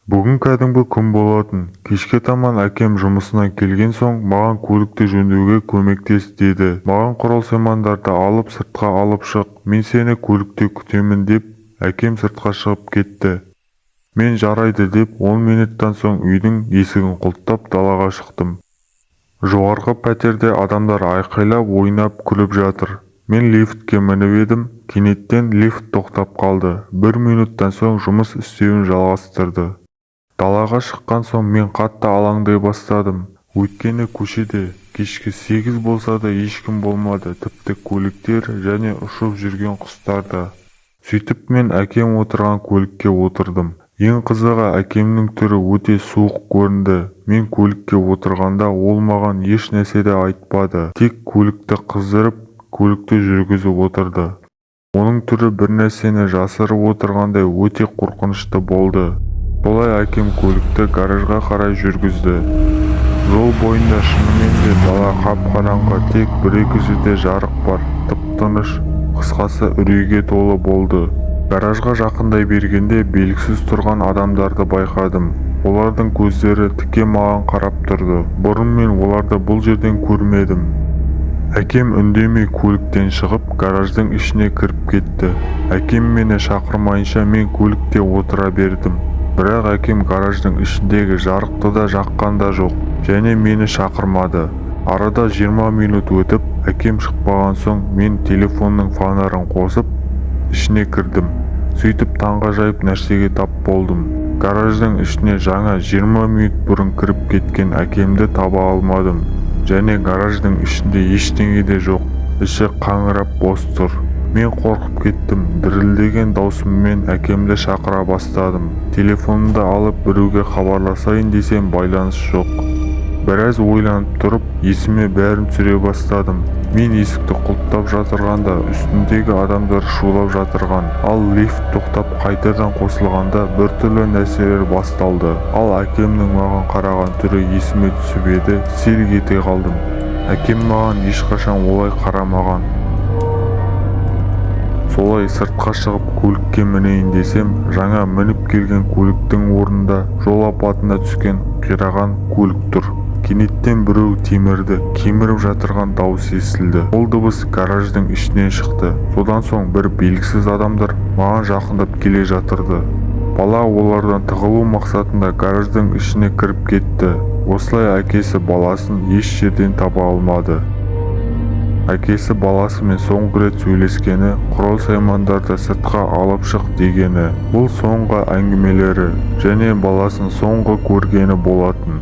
Бүгін кәдімгі күн болатын. Кешке таман әкем жұмысынан келген соң, маған көлікті жөндеуге көмектес деді. Маған құрал-саймандарды алып сыртқа алып шық, мен сені көлікте күтемін деп әкем сыртқа шығып кетті. Мен жарайды деп 10 минуттан соң үйдің есігін құлыптап далаға шықтым. Жоғарғы пәтерде адамдар айқайлап ойнап күліп жатыр. Мен лифтке мініп едім, кенеттен лифт тоқтап қалды. Бір минуттан соң жұмыс істеуін жалғастырды. Далаға шыққан соң мен қатты алаңдай бастадым. Өйткені көшеде кешкі 8 болса да ешкім болмады, тіпті көліктер және ұшып жүрген құстар да. Сөйтіп мен әкем отырған көлікке отырдым. Ең қызығы, әкемнің түрі өте суық көрінді. Мен көлікке отырғанда ол маған еш нәрсе де айтпады. Тек көлікті қыздырып, көлікті жүргізіп отырды. Оның түрі бір нәрсені жасырып отырғандай өте қорқынышты болды. Солай әкем көлікті гаражға қарай жүргізді. Жол бойында шынымен де дала қап-қараңғы, тек бір-екі жерде жарық бар, тып-тыныш, қысқасы, үрейге толы болды. Гаражға жақындай бергенде белгісіз тұрған адамдарды байқадым. Олардың көздері тіке маған қарап тұрды. Бұрын мен оларды бұл жерден көрмедім. Әкем үндемей көліктен шығып, гараждың ішіне кіріп кетті. Әкем мені шақырмайынша мен көлікте отыра бердім. Бірақ әкем гараждың ішіндегі жарықты да жаққан да жоқ және мені шақырмады. Арада 20 минут өтіп, әкем шықпаған соң мен телефонның фонарын қосып, ішіне кірдім. Сөйтіп таңғажайып нәрсеге тап болдым. Гараждың ішіне жаңа 20 минут бұрын кіріп кеткен әкемді таба алмадым. Және гараждың ішінде ештеңе де жоқ, іші қаңырап бос тұр. Мен қорқып кеттім, дірілдеген даусыммен әкемді шақыра бастадым. Телефонымды алып біреуге хабарласайын десем, байланыс жоқ. Біраз ойланып тұрып, есіме бәрін түсіре бастадым. Мен есікті құлыптап жатырғанда үстіндегі адамдар шулап жатырған, ал лифт тоқтап қайтадан қосылғанда біртүрлі нәрселер басталды. Ал әкемнің маған қараған түрі есіме түсіп еді, селк ете қалдым. Әкем маған ешқашан олай қарамаған. Солай сыртқа шығып көлікке мінейін десем, жаңа мініп келген көліктің орнында жол апатына түскен қираған көлік тұр. Кенеттен біреу темірді кеміріп жатырған дауыс естілді. Ол дыбыс гараждың ішінен шықты. Содан соң бір белгісіз адамдар маған жақындап келе жатырды. Бала олардан тығылу мақсатында гараждың ішіне кіріп кетті. Осылай әкесі баласын еш жерден таба алмады. Әкесі баласымен соңғы рет сөйлескені құрал-саймандарды сыртқа алып шық дегені. Бұл соңғы әңгімелері және баласын соңғы көргені болатын.